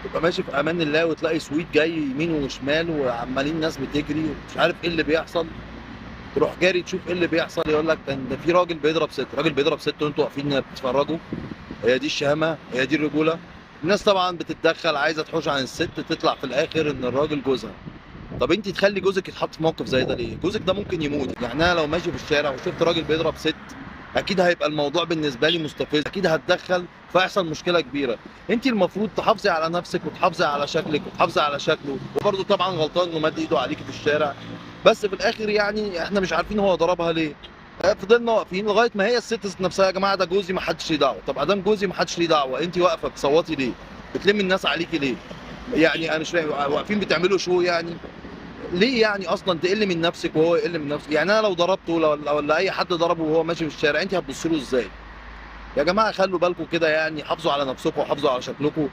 تبقى ماشي في امان الله وتلاقي سويت جاي يمين وشمال وعمالين ناس بتجري ومش عارف ايه اللي بيحصل، تروح جاري تشوف ايه اللي بيحصل، يقول لك ده في راجل بيضرب ست، راجل بيضرب ست وانتوا واقفين بتتفرجوا. هي دي الشهامه؟ هي دي الرجولة؟ الناس طبعا بتتدخل عايزه تحوش عن الست، تطلع في الاخر ان الراجل جوزها. طب انت تخلي جوزك يتحط في موقف زي ده ليه؟ جوزك ده ممكن يموت. يعني انا لو ماشي في الشارع وشفت راجل بيضرب ست اكيد هيبقى الموضوع بالنسبة لي مستفز، اكيد هتدخل فيحصل مشكلة كبيرة. انت المفروض تحافظي على نفسك وتحافظي على شكلك وتحافظي على شكله، وبرده طبعا غلطان انه مد ايده عليكي في الشارع، بس في الاخر يعني احنا مش عارفين هو ضربها ليه. فضلنا واقفين لغاية ما هي الست نفسها يا جماعة ده جوزي ما حدش ليه دعوه. طب ادام جوزي ما حدش ليه دعوه، انت واقفة بتصوتي ليه؟ بتلمي الناس عليكي ليه؟ يعني انا مش فاهم واقفين بتعملوا شو يعني؟ ليه يعني اصلا تقل من نفسك وهو يقل من نفسه؟ يعني انا لو ضربته ولا اي حد ضربه وهو ماشي في الشارع انت هتبص له ازاي؟ يا جماعة خلوا بالكم كده، يعني حافظوا على نفسكم وحافظوا على شكلكم.